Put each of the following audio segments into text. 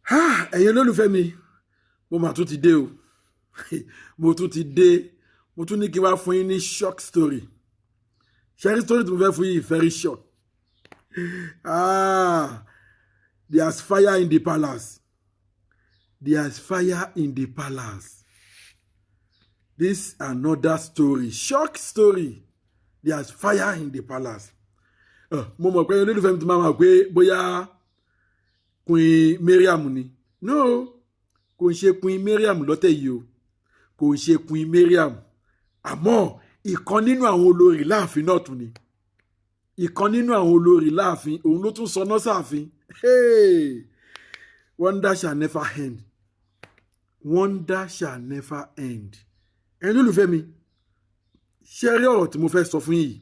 Ẹ̀yin olólùfẹ́ mi, mo mà tún ti dé o. Mo tún ti dé. Mo tún ní kí n wá fún yín ní shock story. Ṣẹ́rí story tí mo fẹ́ fún yín, very shock. Ah, there's fire in the palace. There's fire in the palace. This another story, shock story. There's fire in the palace. Mo mọ̀ pé olólùfẹ́ mi ti máa mọ̀ pé bóyá Queen Mariam ni. No, kò ń ṣe Queen Mariam lọ́tẹ̀ yìí o. Kò ń ṣe Queen Mariam, àmọ́ ìkan nínú àwọn olórí láàfin náà tún ni. Ìkan nínú àwọn olórí láàfin, òun ló tún sọná sáàfin. Hey! Wonder shall never end. Wonder shall never end. Ẹ̀yin olólùfẹ́ mi, ṣé rí ọ̀rọ̀ tí mo fẹ́ sọ fún yìí?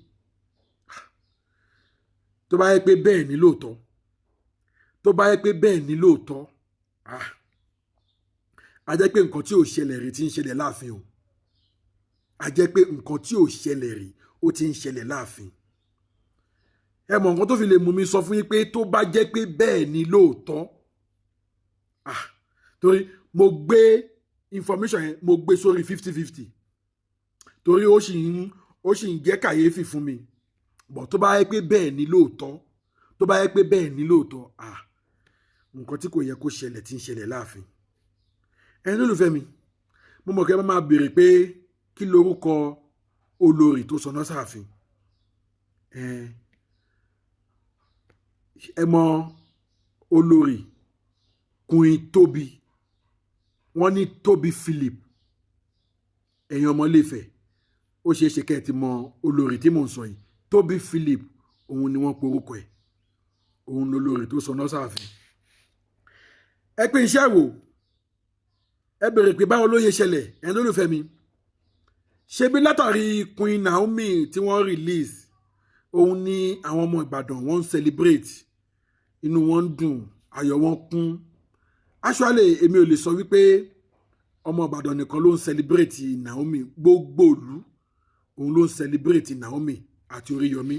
Tó bá yẹ pé bẹ́ẹ̀ ni lóòótọ́, tó bá yẹ pé bẹ́ẹ̀ ni lóòótọ́, ah, a jẹ́ pé nǹkan tí ò ṣẹlẹ̀ rí ti ń ṣẹlẹ̀ láàfin o. A jẹ́ pé nǹkan tí ò ṣẹlẹ̀ rí, ó ti ń ṣẹlẹ̀ láàfin. Ẹ mọ̀ nǹkan tó fi lè mú mi sọ fún yín pé tó bá jẹ́ pé bẹ́ẹ̀ ni lóòótọ́, ah, torí mo gbé information yẹn, mo gbé sórí 50-50, torí ó sì ń jẹ́ kàyéfì fún mi bọ̀. Tó bá yẹ pé bẹ́ẹ̀ ni lóòótọ́, tó bá yẹ pé bẹ́ẹ̀ ni lóòótọ́, ah, nǹkan tí kò yẹ kó ṣẹlẹ̀ tí ń ṣẹlẹ̀ láàfin. Ẹ̀yin lólùfẹ́ mi, mo mọ̀ kí ẹ máa béèrè pé kí lorúkọ olórí tó sọná sáàfin. Ẹ mọ̀ olórí Queen Tóbi, wọ́n ní Tóbi Philip. Ẹ̀yin ọmọ Ilé-Ifẹ̀, ó ṣeé ṣe kẹ́ ẹ ti mọ olórí tí mò ń sọ yìí. Tóbi Philip, òun ni wọ́n porúkọ ẹ̀. Òun lolórí tó sọná sáàfin. Ẹ pín iṣẹ́ wò, ẹ bèrè pé báwo ló yẹ ṣẹlẹ̀. Ẹ̀yin lólùfẹ́ mi, ṣebí látàrí Queen Naomi tí wọ́n release, òun ni àwọn ọmọ Ìbàdàn wọ́n ń celebrate, inú wọn ń dùn, ayọ̀ wọn kún. Actually, èmi ò lè sọ wípé ọmọ Ìbàdàn nìkan ló ń celebrate Naomi. Gbogbo ìlú òun ló ń celebrate Naomi àti Oríyọmí.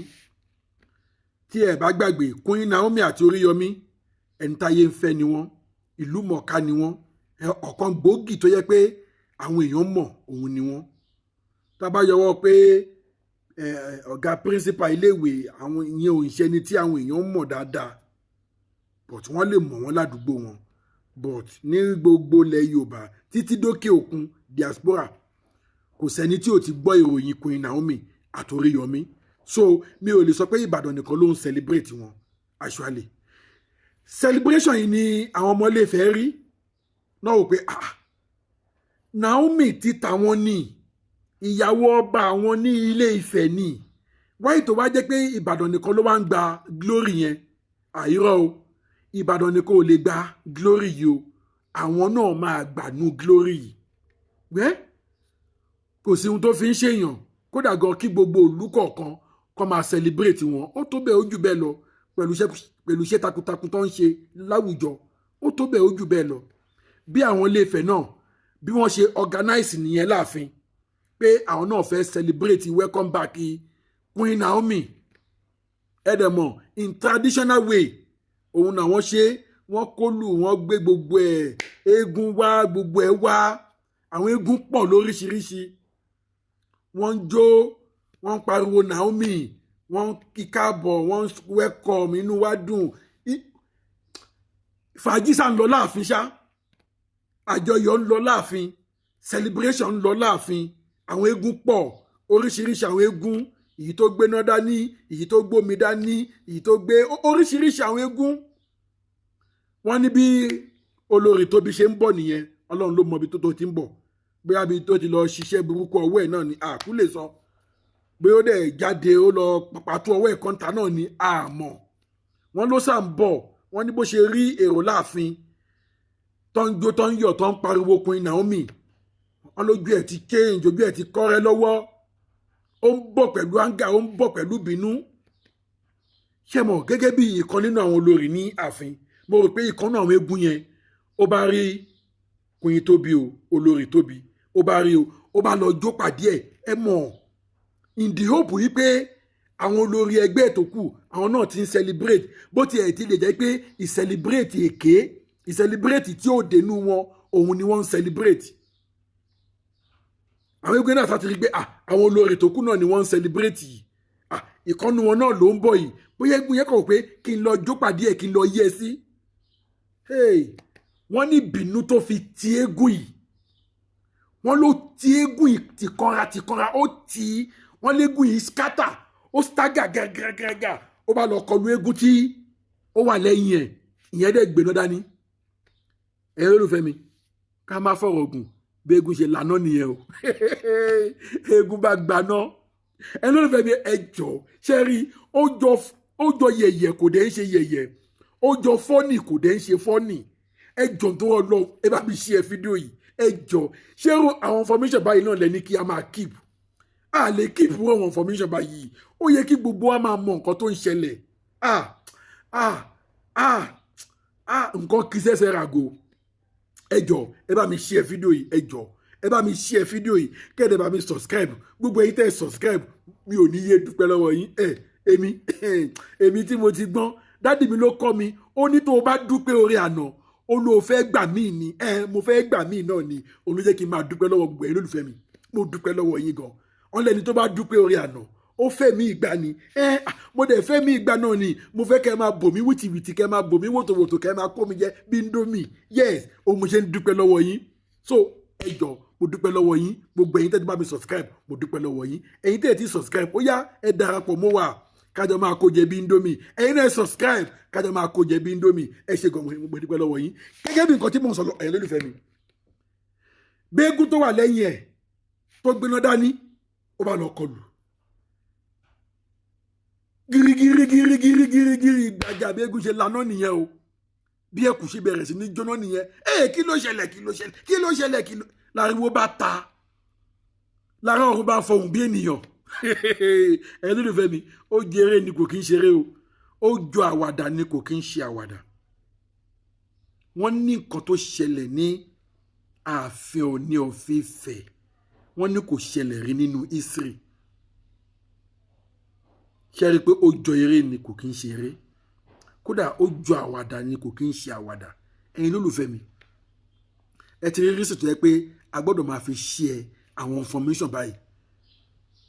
Tí ẹ bá gbàgbé, Queen Naomi àti Oríyọmí, ẹni táyé ń fẹ́ ni wọ́n, ìlú mọ̀ọ́ká ni wọ́n, ọ̀kan gbòógì tó yẹ pé àwọn èèyàn mọ̀ òun ni wọ́n. Tá a bá yọwọ́ pé ọ̀gá principal iléèwé, àwọn ìyẹn ò ń ṣe ni tí àwọn èèyàn mọ̀ dáadáa, but wọ́n lè mọ̀ wọ́n ládùúgbò wọn. But ní gbogbo ilẹ̀ Yorùbá títí dókè òkun, diaspora, kò sẹ́ni tí ò ti gbọ́ ìròyìn Queen Naomi àti Oríyọmí. So mi ò lè sọ pé Ìbàdàn nìkan ló ń celebrate wọn. Actually, celebration yìí ni àwọn ọmọ Ilé-Ifẹ̀ rí náà wò pé, ah, Naomi ti tàwọn ní, ìyàwó ọba àwọn ní Ilé Ifẹ̀ ní wáyé, tó wá jẹ́ pé Ìbàdàn nìkan ló wá ń gba glory yẹn? Àìrọ́ o, Ìbàdàn nìkan ò lè gba glory yìí o. Àwọn náà máa gbànú glory yìí. Wẹ́ kò sí ohun tó fi ń ṣèyàn. Kódà gan, kí gbogbo ìlú kọ̀ọ̀kan kó máa celebrate wọn, ó tó bẹ́ẹ̀, ó jù bẹ́ẹ̀ lọ. Pẹ̀lú iṣẹ́ takuntakun tó ń ṣe láwùjọ, ó tó bẹ́ẹ̀, ó jù bẹ́ẹ̀ lọ. Bí àwọn Ilé Ifẹ̀ náà bí wọ́n ṣe organize nìyẹn láàfin, pé àwọn náà fẹ́ celebrate welcome back Queen Naomi. Ẹ dẹ̀ mọ̀, in traditional way òun náà wọ́n ṣe. Wọ́n kólù, wọ́n gbé gbogbo ẹ̀, eégún wá, gbogbo ẹ̀ wá. Àwọn eégún pọ̀ lóríṣiríṣi. Wọ́n ń jó, wọ́n ń pariwo Naomi, wọ́n ń kí káàbọ̀, wọ́n ń welcome, inú wa dùn. Fàájì sá ń lọ láàfin ṣá, àjọyọ̀ ń lọ láàfin, celebration ń lọ láàfin. Àwọn eégún pọ̀, oríṣiríṣi àwọn eégún, èyí tó gbéná dání, èyí tó gbómi dání, èyí tó gbé oríṣiríṣi àwọn eégún. Wọ́n ní bí olórí Tóbi ṣe ń bọ̀ nìyẹn. Ọlọ́run ló mọ ibi tó ti ń bọ̀, bóyá ibi tó ti lọ ṣiṣẹ́ burúkú ọwọ́ ẹ̀ náà ni, àkú lè sọ. Bóyá ó dẹ̀ jáde, ó lọ pàtó ọwọ́ ẹ̀ kọ́ńtà náà ni, àmọ́ wọ́n ló sà ń bọ̀. Wọ́n ní bó ṣe rí èrò láàfin tó ń jó, tó ń yọ̀, tó ń pariwo Queen Naomi, wọ́n lójú ẹ̀ ti change, ojú ẹ̀ ti kọ́rẹ́ lọ́wọ́. Ó ń bọ̀ pẹ̀lú anger, ó ń bọ̀ pẹ̀lú bínú. Ṣé mọ̀, gẹ́gẹ́ bí ìkan nínú àwọn olórí ní ààfin, mo rò pé ìkan nínú àwọn eégún yẹn, ó bá rí Queen Tóbi o, olórí Tóbi, ó bá rí o, ó bá lọ jó pàdé ẹ̀. Ẹ mọ̀, in the hope yìí pé àwọn olórí ẹgbẹ́ tó kù, àwọn náà ti ń celebrate, bó tiẹ̀ ti lè jẹ́ pé ìcelebrate èké. Ìcelebrate tí ò dénú wọn, òun ni wọ́n ń celebrate. Àwọn eégún náà sáti rí pé àwọn olórí tó kù náà ni wọ́n ń celebrate yìí. Ìkànnì wọn náà ló ń bọ̀ yìí. Bóyá eégún yẹn kàn pé kí n lọ jó pàdé ẹ̀, kí n lọ yẹ sí. Wọ́n ní ìbínú tó fi ti eégún yìí, wọ́n ló ti eégún yìí tìkanra tìkanra, ó tì í. Wọ́n léégún yìí scatter, ó stagger gàgàgàgà, ó bá lọ kọlu eégún tí ó wà lẹ́yìn ẹ̀. Ìyẹn dẹ̀ gbéná dání. Ẹ̀yin olólùfẹ́ mi, ká má fọ̀rọ̀ gùn, bí eégún ṣe lànà nìyẹn o. Eégún bá gbaná. Ẹ̀yin olólùfẹ́ mi, ẹ jọ ṣe rí, ó jọ yẹ̀yẹ̀, kò dẹ̀ ń ṣe yẹ̀yẹ̀. Ó jọ funny, kò dẹ̀ ń ṣe funny. Ẹ jọ tó wọ́n lọ, ẹ bá mi share fídíò yìí. Ẹ jọ, ṣé àwọn information báyìí náà lẹ́ni kí a máa keep? A lè keep àwọn information báyìí. Ó yẹ kí gbogbo wa máa mọ nǹkan tó ń ṣẹlẹ̀. Ah, ah, ah, ah, nǹkan kì í ṣẹ̀ṣẹ̀ ràgò. Ẹ jọ, ẹ bá mi share fídíò yìí. Ẹ jọ, ẹ bá mi share fídíò yìí, kẹ́ẹ̀dẹ̀ bá mi subscribe. Gbogbo ẹ̀yin tẹ́ ẹ subscribe, mi ò ní yé dúpẹ́ lọ́wọ́ yín. Ẹ èmi tí mo ti gbọ́n, daddy mi ló kọ́ mi. Ó ní tó o bá dúpẹ́ orí àná, ó ló fẹ́ gbà mí ni. Ẹ mo fẹ́ gbà mí náà ni òun ló jẹ́ kí n máa dúpẹ́ lọ́wọ́ gbogbo ẹ̀yin olólùfẹ́ mi. Mo dúpẹ́ lọ́wọ́ yín gan. Wọ́n lẹ́ni tó bá dúpẹ́ orí àná, ó fẹ́ mi ìgbà ni. Ẹ mo dẹ̀ fẹ́ mi ìgbà náà ni. Mo fẹ́ kẹ́ máa bò mí wìtìwìtì, kẹ́ máa bò mí wòtòwòtò, kẹ́ máa kó mi jẹ bí Indomie. Yes, òun mo ṣe ń dúpẹ́ lọ́wọ́ yín. So ẹ jọ, mo dúpẹ́ lọ́wọ́ yín. Gbogbo ẹ̀yin tẹ́ ti bá mi subscribe, mo dúpẹ́ lọ́wọ́ yín. Ẹ̀yin tẹ́ ti subscribe, ó yá, ẹ darapọ̀ mọ́ wa, kájọ máa kó jẹ bí Indomie. Ẹ̀yin náà subscribe, kájọ máa kó jẹ bí Indomie. Ẹ ṣe gan, mo dúpẹ́ lọ́wọ́ yín. Gẹ́gẹ́ bí nǹkan tí mò ń sọ lọ, ẹ̀yin lólùfẹ́ mi, gbẹ́gún tó wà lẹ́yìn ẹ̀ tó gbéná dání, ó bá lọ kọlù girigirigirigirigiri gbàjà. Bí eégún ṣe laná nìyẹn o. Bí ẹkù ṣe bẹ̀rẹ̀ sí ní jóná nìyẹn. Ẹ kí ló ṣẹlẹ̀? Kí ló ṣẹlẹ̀? Kí ló ṣẹlẹ̀? Kí ló láriwo bá ta lára ọ̀run bá fọhùn bí ènìyàn. Ẹ̀yin lólùfẹ́ mi, ó jẹrẹ ni, kò kí ń ṣeré o. Ó jọ àwàdà ni, kò kí ń ṣe àwàdà. Wọ́n ní nǹkan tó ṣẹlẹ̀ ní ààfin Ọọ̀ni of Ifẹ̀, wọ́n ní kò ṣẹlẹ̀ rí nínú history. Ṣe rí i pé ó jọ eré ni, kò kí ń ṣe eré? Kódà, ó jọ àwàdà ni, kò kí ń ṣe àwàdà. Ẹ̀yin lólùfẹ́ mi, ẹ ti rí rísì tó yẹ pé a gbọ́dọ̀ máa fi share àwọn information báyìí.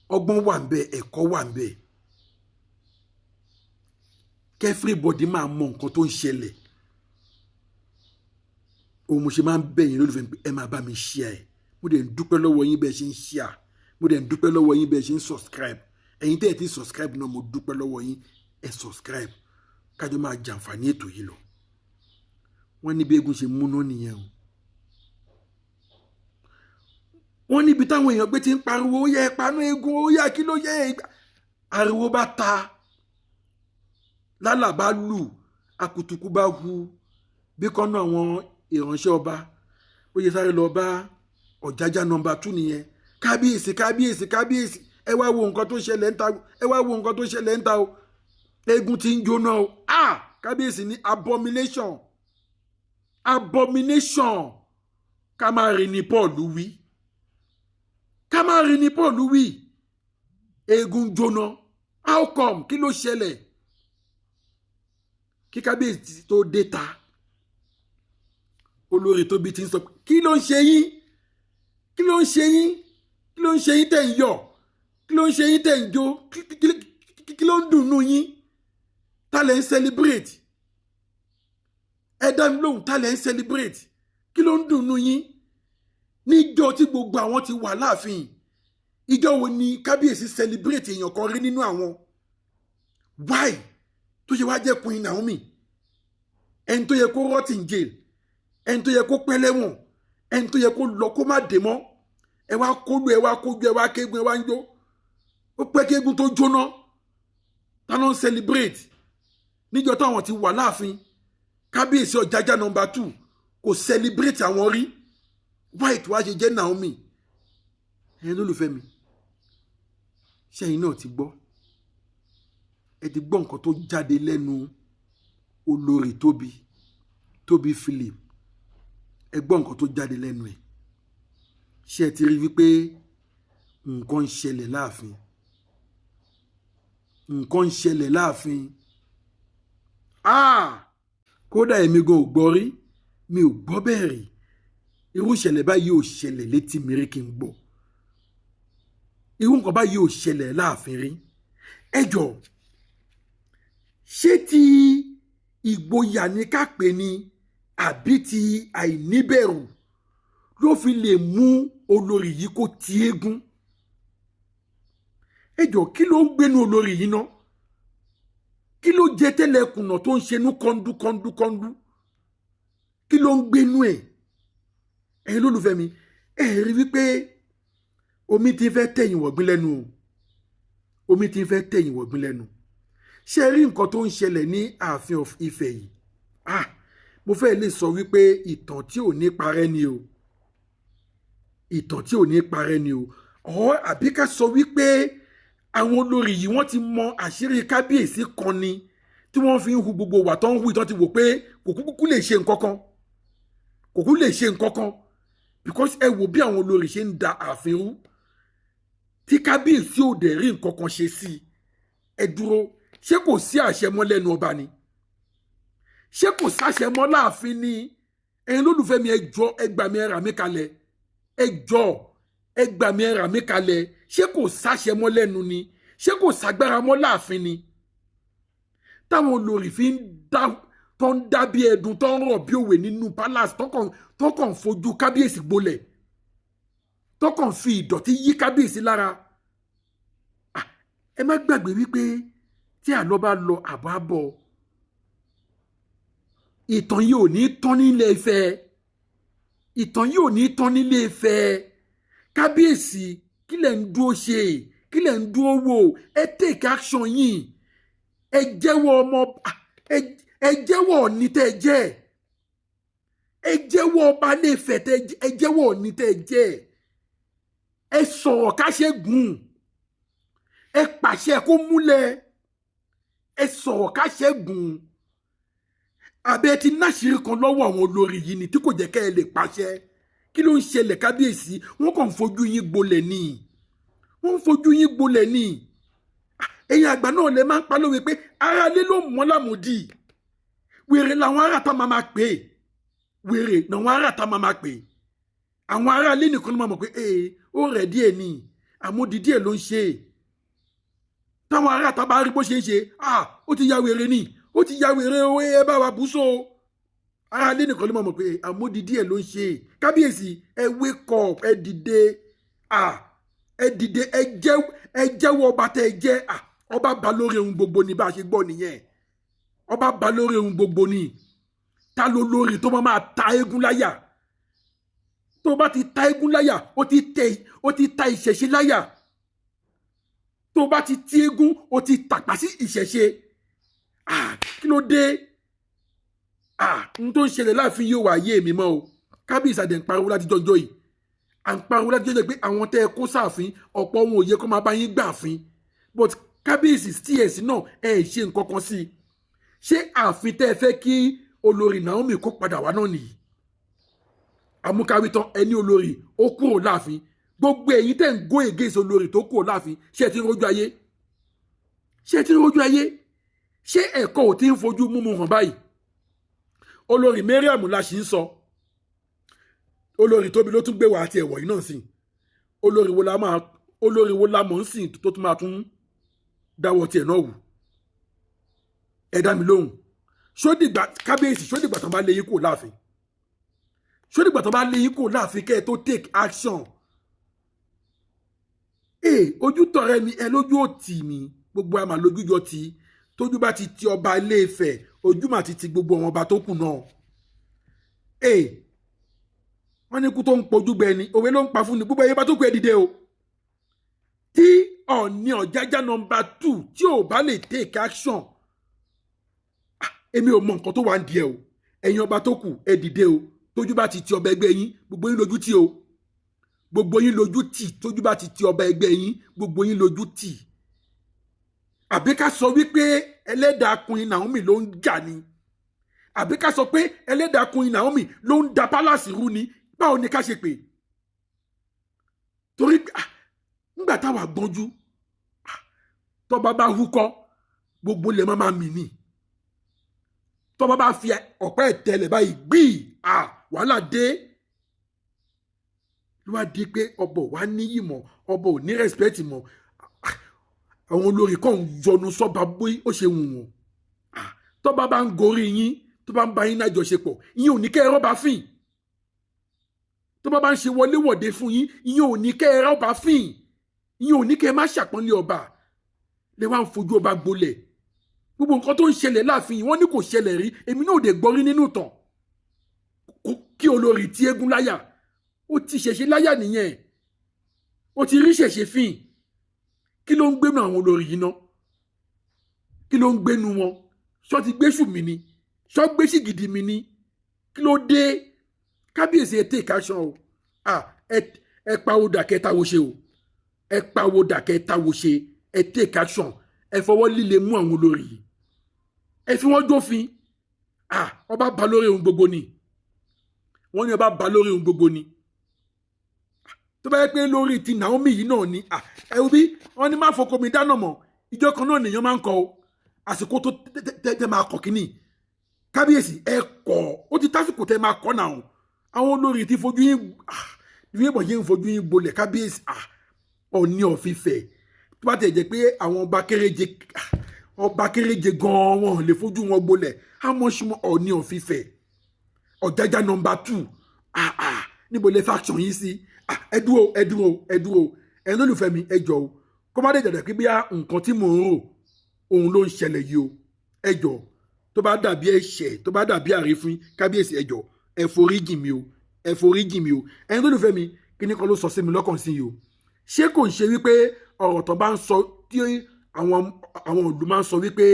Ọgbọ́n wà ń bẹ, ẹ̀kọ́ wà ń bẹ. Everybody máa mọ nǹkan tó ń ṣẹlẹ̀. Òun mo ṣe máa ń bẹ̀ yín lólùfẹ́ mi pé ẹ máa bá mi share ẹ̀. Mo dẹ̀ ń dúpẹ́ lọ́wọ́ yín bẹ́ẹ̀ ṣe ń share. Mo dẹ̀ ń dúpẹ́ lọ́wọ́ yín bẹ́ẹ̀ ṣe ń subscribe. Ẹ̀yin tẹ́ ẹ ti subscribe náà, mo dúpẹ́ lọ́wọ́ yín. Ẹ subscribe, kájọ máa jàǹfààní ètò yìí lọ. Wọ́n ní bí eégún ṣe múná nìyẹn o. Wọ́n níbi táwọn èèyàn gbé ti ń pariwo, "Ó yẹ ẹ paná eégún, ó yẹ kí ló yẹ ẹ." Ariwo bá ta, lálà bá lù, akutuku bá hu. Bí kọ́nà àwọn ìránṣẹ́ ọba ó yẹ sáré lọ bá Ọ̀jájá number 2 nìyẹn. "Kábíyèsí, kábíyèsí, kábíyèsí, ẹ wá wo nǹkan tó ṣẹlẹ̀ ń ta. Ẹ wá wo nǹkan tó ṣẹlẹ̀ ń ta o. Eégún ti ń jóná o." Ah, kábíyèsí ní, "Abomination, abomination. Ká má rí ni Paul wí, ká má rí ni Paul wí. Eégún jóná, how come? Kí ló ṣẹlẹ̀?" Kí kábíyèsí tó dé ta, olórí Tóbi ti ń sọ, "Kí ló ń ṣe yín? Kí ló ń ṣe yín? Kí ló ń ṣe yín tẹ̀ ń yọ̀? Kí ló ń ṣe yín tẹ̀ ń jó? Kí ló ń dùnnú yín? Ta lẹ̀ ń celebrate? Ẹ dá mi lóhùn, ta lẹ̀ ń celebrate? Kí ló ń dùnnú yín?" Níjọ́ tí gbogbo àwọn ti wà láàfin, ìjọ́ wo ni kábíyèsí celebrate èèyàn kan rí nínú àwọn? Why tó ṣe wá jẹ́ Queen Naomi, ẹni tó yẹ kó rot in jail, ẹni tó yẹ kó pẹ́ lẹ́wọ̀n, ẹni tó yẹ kó lọ kó má dé mọ́, ẹ wá kólu, ẹ wá kójú, ẹ wá kégun, ẹ wá ń jó? Ó pẹ́ kégun tó jóná. Ta ló ń celebrate? Níjọ́ táwọn ti wà láàfin, kábíyèsí Ọ̀jájá number 2 kò celebrate àwọn rí. Why tó wá ṣe jẹ́ Naomi? Ẹ̀yin lólùfẹ́ mi, ṣẹ́yìn náà ti gbọ́? Ẹ ti gbọ́ nǹkan tó jáde lẹ́nu olórí Tóbi, Tóbi Philip. Ẹ gbọ́ nǹkan tó jáde lẹ́nu ẹ̀. Ṣé ẹ ti rí wípé nǹkan ń ṣẹlẹ̀ láàfin? Nǹkan ń ṣẹlẹ̀ láàfin. Ah, kódà èmi gan ò gbọ́ rí. Mi ò gbọ́ bẹ́ẹ̀ rí. Irú ìṣẹ̀lẹ̀ báyìí ò ṣẹlẹ̀ létí mi rí kí n gbọ́. Irú nǹkan báyìí ò ṣẹlẹ̀ láàfin rí. Ẹ jọ̀ọ́, ṣé ti ìgboyà ní ká pè ní àbí ti àìníbẹ̀rù ló fi lè mú olórí yìí kó ti eégún? Ẹ jọ̀ọ́, kí ló ń gbénu olórí yìí ná? Kí ló jẹ tẹ́lẹ̀ kùnà tó ń ṣenú kọ́ńdú kọ́ńdú kọ́ńdú? Kí ló ń gbénu ẹ̀? Ẹ̀yin lólùfẹ́ mi, ẹ rí wípé omi ti fẹ́ tẹ̀yìn wọ̀gbìn lẹ́nu o. Omi ti fẹ́ tẹ̀yìn wọ̀gbìn lẹ́nu. Ṣé rí nǹkan tó ń ṣẹlẹ̀ ní ààfin of Ifẹ̀ yìí? Ah, mo fẹ́ lè sọ wípé ìtàn tí ò ní parẹ́ ni o. Ìtàn tí ò ní parẹ́ ni o. Ọ̀ àbí ká sọ wípé àwọn olórí yìí wọ́n ti mọ àṣírí kábíyèsí kan ni tí wọ́n fi ń hu gbogbo wà tó ń hu ìtàn ti wò pé kò kúkú lè ṣe nǹkan kan. Kò kúkú lè ṣe nǹkan kan. Because ẹ wo bí àwọn olórí ṣe ń da ààfin rú tí kábíyèsí ò dẹ̀ rí nǹkan kan ṣe sí i. Ẹ dúró, ṣé kò sí àṣẹ mọ́ lẹ́nu ọba ni? Ṣé kò sáṣẹ mọ́ láàfin ni? Ẹ̀yin lólùfẹ́ mi, ẹ jọ̀ọ́, ẹ gbà mí, ẹ rà mí kalẹ̀. Ẹ jọ̀ọ́, ẹ gbà mí, ẹ rà mí kalẹ̀. Ṣé kò sáṣẹ mọ́ lẹ́nu ni? Ṣé kò ságbára mọ́ láàfin ni? Táwọn olórí fi ń dá tó ń dá bí ẹdun, tó ń rọ̀ bí òwe nínú palace, tó kàn fojú kábíyèsí gbolẹ̀, tó kàn fi ìdọ̀tí yí kábíyèsí lára. Ẹ má gbàgbé wípé tí àlọ́ bá lọ, àbọ̀ àbọ̀. Ìtàn yìí ò ní tán nílé Ifẹ̀. Ìtàn yìí ò ní tán nílé Ifẹ̀. Kábíyèsí, kí lẹ̀ ń dúró ṣe? Kí lẹ̀ ń dúró wò? Ẹ take action yìí. Ẹ jẹ́wọ́ ọmọ ẹ, jẹ́wọ́ Ọ̀ọ̀ni tẹ́ ẹ jẹ́. Ẹ jẹ́wọ́ ọba Ilé Ifẹ̀ tẹ́ ẹ jẹ́wọ́. Ọ̀ọ̀ni tẹ́ ẹ jẹ́, ẹ sọ̀rọ̀ ká ṣe gùn. Ẹ pàṣẹ kó múlẹ̀. Ẹ sọ̀rọ̀ ká ṣe gùn. Àbẹ ti náṣìírí kan lọ́wọ́ àwọn olórí yìí ni tí kò jẹ́ kẹ́ ẹ lè pàṣẹ? Kí ló ń ṣẹlẹ̀, kábíyèsí? Wọ́n kàn ń fojú yín gbolẹ̀ ni. Wọ́n ń fojú yín gbolẹ̀ ni. Ẹ̀yin àgbà náà lè máa ń pa lówe pé aráalé ló mọ́ lámòdì. Wèrè làwọn ará tá máa máa pè é. Wèrè làwọn ará tá máa máa pè é. Àwọn aráalé nìkan ló máa mọ̀ pé ee, ó rẹ̀ díẹ̀ ni, àmódi díẹ̀ ló ń ṣe é. Táwọn ará tá bá rí bó ṣe ń ṣe, ah, ó ti ya wèrè ni, ó ti ya wèrè o, ẹ bá wa bú so. Aráalé nìkan ló máa mọ̀ pé àmódi díẹ̀ ló ń ṣe é. Kábíyèsí, ẹ wake up, ẹ dìde. Ah, ẹ dìde, ẹ jẹ́, ẹ jẹ́wọ́ ọba tẹ́ ẹ jẹ́. Ah, ọba ba lórí ohun gbogbo ni, bá a ṣe gbọ́ nìyẹn. Ọba ba lórí ohun gbogbo ni. Ta ló lórí tó máa ta eégún láyà? Tó bá ti ta eégún láyà, ó ti tẹ, ó ti ta ìṣẹ̀ṣe láyà. Tó bá ti ti eégún, ó ti tàpá sí ìṣẹ̀ṣe. Ah, kí ló dé? Ah, n tó ń ṣẹlẹ̀ láàfin yóò wá yé mi mọ́ o. Kábíyèsí, àdẹ̀ ń pariwo láti jọjọ́ yìí. À ń pariwo láti jọjọ́ pé àwọn tẹ́ ẹ kó sáàfin, ọ̀pọ̀ wọn ò yẹ kó máa bá yín gbà fín. But kábíyèsí, ts náà ẹ ṣe nǹkan kan sí i. Ṣé ààfin tẹ́ ẹ fẹ́ kí olórí Naomi kó padà wá náà nìyí? Àmúkáwí tán, ẹni olórí ó kúrò láàfin. Gbogbo ẹ̀yin tẹ́ ń go against olórí tó kúrò láàfin, ṣé ẹ ti ń rójú ayé? Ṣé ẹ ti ń rójú ayé? Ṣé ẹ̀kọ́ ò ti ń fojú múmu hàn báyìí? Olórí Mariam la ṣì ń sọ. Olórí Tóbi ló tún gbé wá àti ẹ̀wọ̀ yìí náà sìn. Olórí wo la máa, olórí wo la mọ̀ ń sìn tó tún máa tún dáwọ́ tiẹ̀ náà wù? Ẹ dá mi lóhùn. Ṣódìgbà, kábíyèsí, ṣódìgbà tó bá lé yín kúrò láàfin? Ṣódìgbà tó bá lé yín kúrò láàfin kẹ́ ẹ tó take action? Ee, ojú tọrẹ mi, ẹ lójú òtì mi, gbogbo àmà lójú yọ ti. Tójú bá ti ti ọba Ilé Ifẹ̀, ojú mà ti ti gbogbo àwọn ọba tó kù náà. Ee, wọ́n ní ikú tó ń pojú gbẹ ni, òwe ló ń pa fún ni. Gbogbo ẹ̀yin bá tó kù, ẹ dìde o. Tí Ọ̀ọ̀ni Ọ̀jájá number 2 tí ò bá lè take action, èmi ò mọ nǹkan tó wà ń di ẹ o. Ẹ̀yin ọba tó kù, ẹ dìde o. Tójú bá ti ti ọba ẹgbẹ́ yín, gbogbo yín lójú tì o. Gbogbo yín lójú tì. Tójú bá ti ti ọba ẹgbẹ́ yín, gbogbo yín lójú tì. Àbí ká sọ wípé ẹlẹ́dàá Queen Naomi ló ń jà ni? Àbí ká sọ pé ẹlẹ́dàá Queen Naomi ló ń da palace rú ni? Báwo ni ká ṣe pè? Torí nígbà táwa gbọ́njú, tọ́ba bá húkọ́, gbogbo lè má máa mì ní. Tọ́ba bá fi ọ̀pá ẹ̀tẹ́lẹ̀ báyìí gbìí. Ah, wàhálà dé. Ló wá di pé ọba ò wá níyì mọ́, ọba ò ní respect mọ́. Àwọn olórí kan ń yọnu sọ́ba bó ó ṣe wù wọ́n. Tọ́ba bá ń gorí yín, tó bá ń bá yín lájọṣepọ̀, ìyẹn ò ní kẹ́ ẹ rọ́bà fín. Tó bá ń ṣe wọléwọ̀de fún yín, ìyẹn ò ní kẹ́ ẹ rọ́bà fín, ìyẹn ò ní kẹ́ ẹ má ṣàpọ́nlé ọba. Lè wá ń fojú ọba gbolẹ̀. Gbogbo nǹkan tó ń ṣẹlẹ̀ láàfin yìí, wọ́n ní kò ṣẹlẹ̀ rí. Èmi náà ò dé gbọ́ rí nínú ìtàn kí olórí tí eégún láyà. Ó ti ṣẹ̀ṣẹ̀ láyà nìyẹn, ó ti rí ṣẹ̀ṣẹ̀ fín. Kí ló ń gbénu àwọn olórí yìí ná? Kí ló ń gbénu wọn? Ṣọ́ ti gbéṣù mi ni? Ṣọ́ gbé ṣìgìdì mi ni? Kí ló dé? Kábíyèsí, ẹ take action o. Ah, ẹ pawó dàkẹ́ táwo ṣe o. Ẹ pawó dàkẹ́ táwo ṣe. Ẹ take action, ẹ fọwọ́ líle mú àwọn olórí yìí, ẹ fi wọ́n jófin. Ah, ọba ba lórí ohun gbogbo ni. Wọ́n ní ọba ba lórí ohun gbogbo ni. Tó bá yẹ pé lórí ti Naomi yìí náà ni, ah, ẹ wo bí wọ́n ní má fọkọ mi dáná mọ́. Ìjọ kan náà nìyẹn máa ń kọ o. Àsìkò tó tẹ máa kọ kínní, kábíyèsí, ẹ kọ. Ó ti tásìkò tẹ máa kọ náà. Àwọn olórí ti fojú yín, ah, bí wọ́n ṣe ń fojú yín gbolẹ̀, kábíyèsí. Ah, Ọọ̀ni of Ifẹ̀, tó bá tẹ̀ jẹ́ pé àwọn ọba kéréje, ah, ọba kéréje gan-an, wọn lè fojú wọn gbolẹ̀. How much more Ọọ̀ni of Ifẹ̀, Ọ̀jájá number 2? Ah ah, níbo lè faction yín sí? Ah, ẹ dúró, ẹ dúró, ẹ dúró. Ẹ̀yin olólùfẹ́ mi, ẹ jọ̀ọ́, kó má dé jẹ̀dẹ̀ pé bí nǹkan tí mò ń rò òun ló ń ṣẹlẹ̀ yìí o. Ẹ jọ̀ọ́, tó bá dàbí ẹ̀ṣẹ̀, tó bá dàbí àrífín, kábíyèsí, ẹ jọ̀ọ́, ẹ foríjì mi o, ẹ foríjì mi o. Ẹ̀yin olólùfẹ́ mi, kíní kan ló sọ sí mi lọ́kàn sí yìí o. Ṣé kò ń ṣe wípé ọ̀rọ̀ tó bá ń sọ tí àwọn ìlú máa ń sọ wípé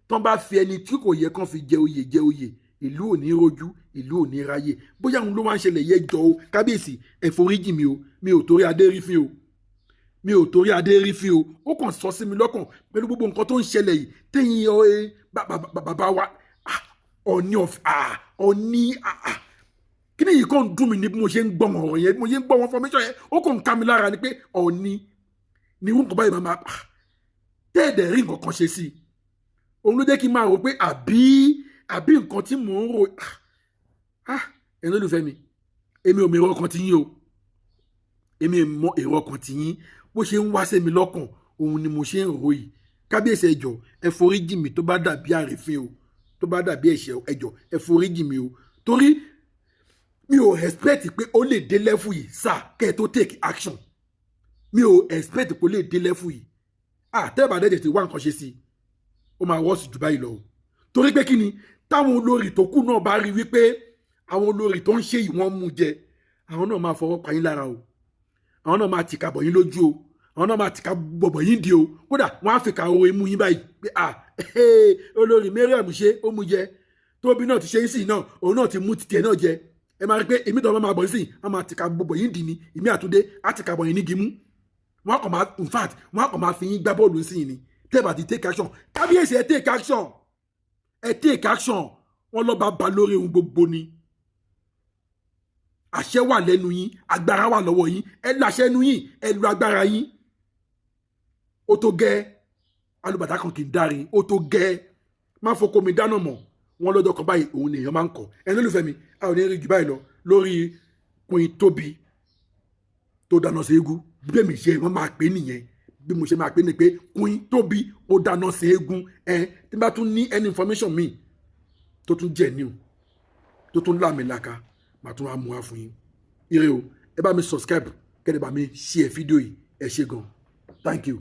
tán bá fi ẹni tí kò yẹ kán fi jẹ oyè jẹ oyè, ìlú ò ní rojú, ìlú ò ní ráyè? Bóyá òun ló wá ń ṣẹlẹ̀ yẹ. Jọ o, kábíyèsí, ẹ foríjì mi o. Mi ò torí adé rí fín o, mi ò torí adé rí fín o. Ó kàn sọ sí mi lọ́kàn pẹ̀lú gbogbo nǹkan tó ń ṣẹlẹ̀ yìí. Téyìn ọ bàbá wa Ọọ̀ni of Ọọ̀ni, kí ni yìí kàn ń dùn mí ní bí mo ṣe ń gbọ́ wọn ọ̀rọ̀ yẹn, bí mo ṣe ń gbọ́ wọn formation yẹn, ó kàn ń ká mi lára ni pé Ọọ̀ni ni irú nǹkan báyìí máa tẹ́ẹ̀dẹ̀ rí nǹkan kan ṣe sí i. Òun ló jẹ́ kí n máa rò pé àbí nǹkan tí mò ń rò. Ẹ̀yin olólùfẹ́ mi, èmi ò mọ èrò ọkàn tí yín o. Èmi ò mọ èrò ọkàn tí yín. Bó ṣe ń wá sí mi lọ́kàn, òun ni mo ṣe ń rò yìí. Kábíyèsí, ẹ jọ̀ọ́, ẹ foríjì mi tó bá dàbí àrífín o, tó bá dàbí ẹ̀ṣẹ̀, ẹ jọ̀ọ́, ẹ foríjì mi o, torí mi ò expect pé ó lè dé level yìí sá kẹ́ ẹ tó take action. Mi ò expect pé ó lè dé level yìí. Ah, tẹ́ bá dẹ̀ tètè wá nǹkan ṣe sí i, ó máa wọ́ọ̀sì jù báyìí lọ o. Torí pé kí ni, táwọn olórí tó kù náà bá rí wípé àwọn olórí tó ń ṣe yìí wọ́n mú jẹ, àwọn náà máa fọwọ́ pa yín lára o. Àwọn náà máa tìka bọ̀ yín lójú o. Àwọn náà máa tìka bọ̀bọ̀ yín di o. Kódà wọ́n á fi ka owó imú yín báyìí pé ah, olórí Mariam ṣe ó mú jẹ, tóbi náà ti ṣe é sì náà, òun náà ti mú titiẹ̀ náà jẹ. Ẹ máa rí pé èmi tó máa bọ̀ sí, wọ́n máa tìka bọ̀bọ̀ yín dì ní. Ìmí àtúndé á tìka bọ̀ yín ní gimú. Wọ́n kàn máa, in fact, wọ́n kàn máa fi yín gbá bọ́ọ̀lù sí yín ni tẹ́ bá ti take action. Kábíyèsí, ẹ take action, ẹ take action. Wọ́n lọ́ba ba lórí ohun gbogbo ni. Àṣẹ wà lẹ́nu yín, agbára wà lọ́wọ́ yín. Ẹ láṣẹ ẹnu yín, ẹ lu agbára yín. Ó tó gẹ́, alùbàtà kan kì í dáre. Ó tó gẹ́, má fọkọ mi dáná mọ́. Wọn lọ́jọ́ kan báyìí, òun nìyẹn máa ń kọ́. Ẹni olùfẹ́ mi, a ò ní rí jù báyìí lọ lórí Queen Tóbi tó dáná sí eégún. Bí èmi ṣe wọ́n máa pè nìyẹn, bí mo ṣe máa pè ní pé Queen Tóbi ó dáná sí eégún. Ẹ tí bá tún ní any information míì tó tún jẹ́ new, tó tún láàmìlaka, màá tún wá mú wá fún yín. Ire o. Ẹ bá mi subscribe, kẹ́ ẹ bá mi share fídíò yìí. Ẹ ṣé gan. Thank you.